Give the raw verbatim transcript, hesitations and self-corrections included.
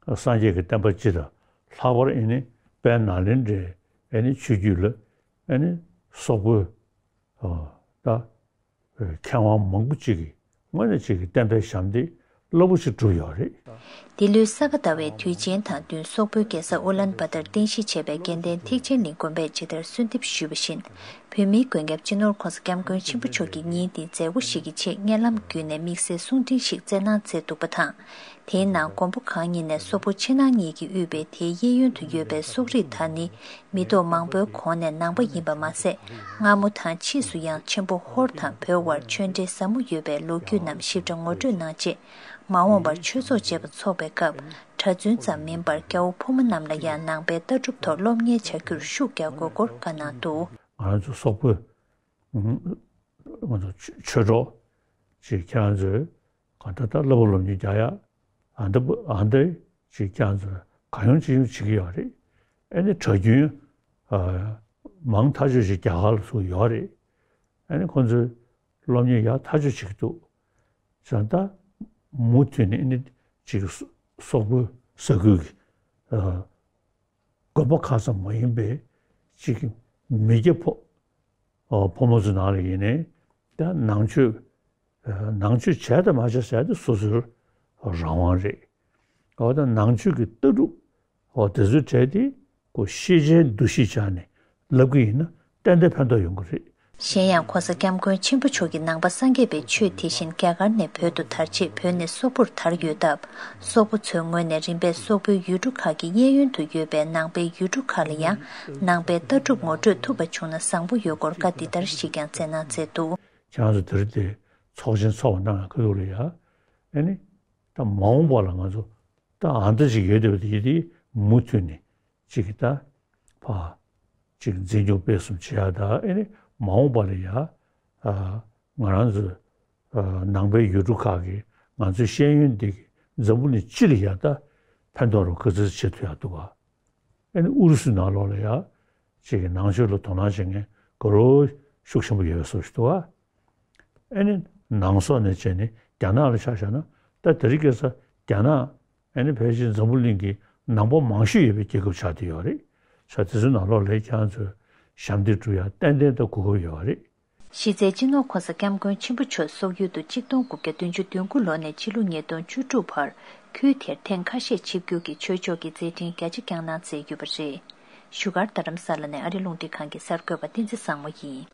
སངས་རྒྱས་ཀྱི་བསྟན་པ་སྤྱི་དང་ལྷག་པར་ཨེ་ནི་དཔལ་ནཱ་ལེནྡྲའི་ཨེ་ནི་ཆོས་བརྒྱུད་ལ་ཨེ་ནི་སོག་པོའི་ད་མཁས་དབང་མང་པོ་ཅིག་གིས་དངོས་གནས་ཅིག་གིས་བསྟན་པའི་ཞབས་འདེགས་རླབས་པོ་ཆེ་བསྒྲུབས་ཡོད་རེད། འདི་ལོའི་ས་ག་ཟླ་བའི་དུས་ཆེན་དང་བསྟུན་སོག་པོའི་རྒྱལ་ས་ཨུ་ལན་བ་ཏར་རྟེན་གཞི་བྱས་པའི་དགེ་ལྡན་ཐེག་ཆེན་གླིང་དགོན་པས་ཇི་ལྟར་གསོལ་འདེབས་ཞུས་པ་བཞིན། བོད་མིའི་མགོན་སྐྱབས་སྤྱི་ནོར་༸གོང་ས་༸སྐྱབས་མགོན་ཆེན་པོ་མཆོག་གིས་ཉིན་འདིའི་མཛད་སྒོ་ཞིག་གི་ཆེད་སྙན་ལམ་བརྒྱུད་ནས་དམིགས་བསལ་གསུང་འཕྲིན་ཞིག་བསྩལ་གནང་མཛད་འདུག་པ་དང་། དེའི་ནང་མགོན་པོ་གང་ཉིད་ནས་སོག་པོ་ཕྱི་ནང་གཉིས་ཀྱིས་དབུས་པའི་དེའི་གཡས་གཡོན་དུ་ཡོད་པའི་སོག་རིགས་དག་ནི་མི་ཐོག་མང་པོའི་གོང་ནས་ནང་པ་ཡིན་པ་མ་ཟད། སྔ་མོ་དང་ཕྱིས་སུ་ཡང་ཆེན་པོ་ཧོར་དང་བོད་དབར་ཆོས་འབྲེལ་ཟབ་མོ་ཡོད་པའི་ལོ་རྒྱུས་རྣམས་ཞིབ་ཕྲ་ངོ་སྤྲོད་གནང་རྗེས། མ་འོངས་པར་ཆོས་ཚོགས་བཅས་པ་འཚོགས་པའི་སྐབས་གྲྭ་བཙུན་ཙམ་མིན་པར་སྐྱ་བོ་ཕོ་མོ་རྣམས་ལ་ཡང་ནང་པའི་ལྟ་གྲུབ་ཐོག་སློབ་གཉེར་བྱ་རྒྱུར་ཤུགས་རྒྱག་དགོས་སྐོར་བཀའ་གནང་འདུག། ང་རང་ཚོ་སོག་པོའི་ང་ཚོ་ཆོས་གྲོགས་ཅིག་ཁྱེད་རང་ཚོས་གང་ལྟར་ད་བསླབ་པ་སློབ་གཉེར་རྒྱག་ཡ་ཨ་འདི་ཨ་འདི་ཅིག་ཁྱེད་རང་ཚོས་གང་ཡོང་ཅི་ཡོང་བྱེད་ཀྱི་ཡོད་རེད། ཨ་ནི་གྲྭ་རྒྱུན་མང་ཐག་ཆོད་ཅིག་རྒྱ་གར་ལ་ཚུར་ཡོད་རེད། ཨ་ནི་ཁོང་ཚོས་སློབ་གཉེར་ཡག་ཐག་ཆོད་བྱེད་ཀྱི་འདུག། བྱས་ཙང་ད་མུ་མཐུད་ནས་ཨ་ནི་ཅིག་སོག་པོའི་ས་ཁུལ་གྱི་དགོན་པ་ཁག་ཙམ་མ་ཡིན་པའི་ཅིག་མི་སྐྱ་ཕོ་ཕོ་མོ་ཚོ་ནང་ལ་ཡིན་ནའི་ད་ནང་ཆོས་ནང་ཆོས་བྱས་དང་མ་བྱས་ཟེར་དེ་སོ་སོའི་རང་དབང་རེད། འོ་ད་ནང་ཆོས་ཀྱི་ལྟ་གྲུབ་འོ་དེ་ཚོའི་གྲས་དེ་ཁོ་ཤེས་བྱའི་འདུ་ཤེས་བྱས་ནས་ལབ་ཀྱི་ཡིན་ན་ཏན་ཏན་ཕན་ཐོགས་ཡོང་གི་རེད། གཞན་ཡང་༸གོང་ས་༸སྐྱབས་མགོན་ཆེན་པོ་མཆོག་གིས་ནང་པ་སངས་རྒྱས་པའི་ཆོས་དེ་བཞིན་རྒྱ་གར་ནས་བོད་དུ་དར་རྗེས་བོད་ནས་སོག་པོར་དར་ཡོད་སྟབས། སོག་པོ་ཚོའི་ངོས་ནས་རིམ་པས་སོག་པོའི་ཡུལ་གྲུ་ཁག་གི་གཡས་གཡོན་དུ་ཡོད་པའི་ནང་པའི་ཡུལ་གྲུ་ཁག་ལ་ཡང་ནང་པའི་ལྟ་གྲུབ་ངོ་སྤྲོད་ཐུབ་པ་བྱུང་ན་བཟང་པོ་ཡོད་སྐོར་བཀའ་འདི་ལྟར་ཞིག་ཀྱང་སྩལ་གནང་མཛད་འདུག། ཁྱེད་རང་ཚོ་དེ་རིང་དེ་ཚོགས་ཆེན་ཚོགས་པ་གནང་ཡ་ཁ་ཐུག་ལ་ཡ། ཨ་ནི། ད་མ་འོངས་པ་ལ་ང་ཚོ་ད་ཨ་འདི་ཞིག་ཡོད་བསྡད་པ་དེ་ཡིན་དེ་མུ་མཐུད་ནས་ཅིག་གི་ད་ཕ་ཅིག་འཛིན་སྐྱོང་སྤེལ་གསུམ་བྱེད་ཡ་ད་ཨ་ནི་མ་འོངས་པ་ལ་ཡ་ཨ་ང་རང་ཚོ་ཨ་ནང་པའི་ཡུལ་གྲུ་ཁག་གི་ང་ཚོའི་ཤེས་ཡོན་འདི་གི་འཛམ་བུ་གླིང་སྤྱི་ལ་ཡ་ད་ཕན་ཐོགས་རོགས་ག་ཚོད་བྱེད་ཐུབ་ཡ་འདུག་ག། ཨ་ནི་ཨུ་རུ་སུའི་ནང་ལོགས་ལ་ཡ་ཅིག་གི་ནང་ཆོས་ལ་དོ་སྣང་བྱེད་མཁན་དགའ་རབ་ཤུགས་ཆེན་པོ་ཡོད་པའི་བཟོ་ཞིག་འདུག་ག། ཨ་ནི་ནང་སོག་ནས་བྱས་ནས་རྒྱ་ནག་ལ་ཆ་བཞག་ན་ད་དེ་རིང་ཁ་སང་རྒྱ་ནག་ཨ་ནི་ཕལ་ཆེར་འཛམ་བུ་གླིང་གི་ནང་པ་མང་ཤོས་ཡོད་པའི་རྒྱལ་ཁབ་ཆགས་བསྡད་ཡོད་རེད། ས་དེ་ཚོའི་ནང་ལོགས་ལ་ཁྱེད་རང་ཚོས་ཞབས་འདེགས་སྒྲུབ་ཡ་ཏན་ཏན་ད་གོ་སྐབས་ཡོད་རེད། གཞི་རྩའི་སྤྱི་ནོར་༸གོང་ས་༸སྐྱབས་མགོན་ཆེན་པོ་མཆོག་སོག་ཡུལ་དུ་ཆིག་སྟོང་དགུ་བརྒྱ་བདུན་ཅུ་དོན་དགུ་ལོ་ནས་ཕྱི་ལོ་ཉིས་སྟོང་བཅུ་དྲུག་བར་ཁུལ་དེར་ཐེངས་ཁ་ཤས་ཆིབས་བསྒྱུར་གྱིས་ཆོས་ཕྱོགས་ཀྱི་མཛད་འཕྲིན་རྒྱ་ཆེ་བསྐྱངས་གནང་མཛད་ཡོད་པ་རེད། བཞུགས་སྒར་རྡ་རམ་ས་ལ་ནས་ཨ་རི་རླུང་འཕྲིན་ཁང་གི་གསར་འགོད་པ་བསྟན་འཛིན་བཟང་མོ་ཡིན།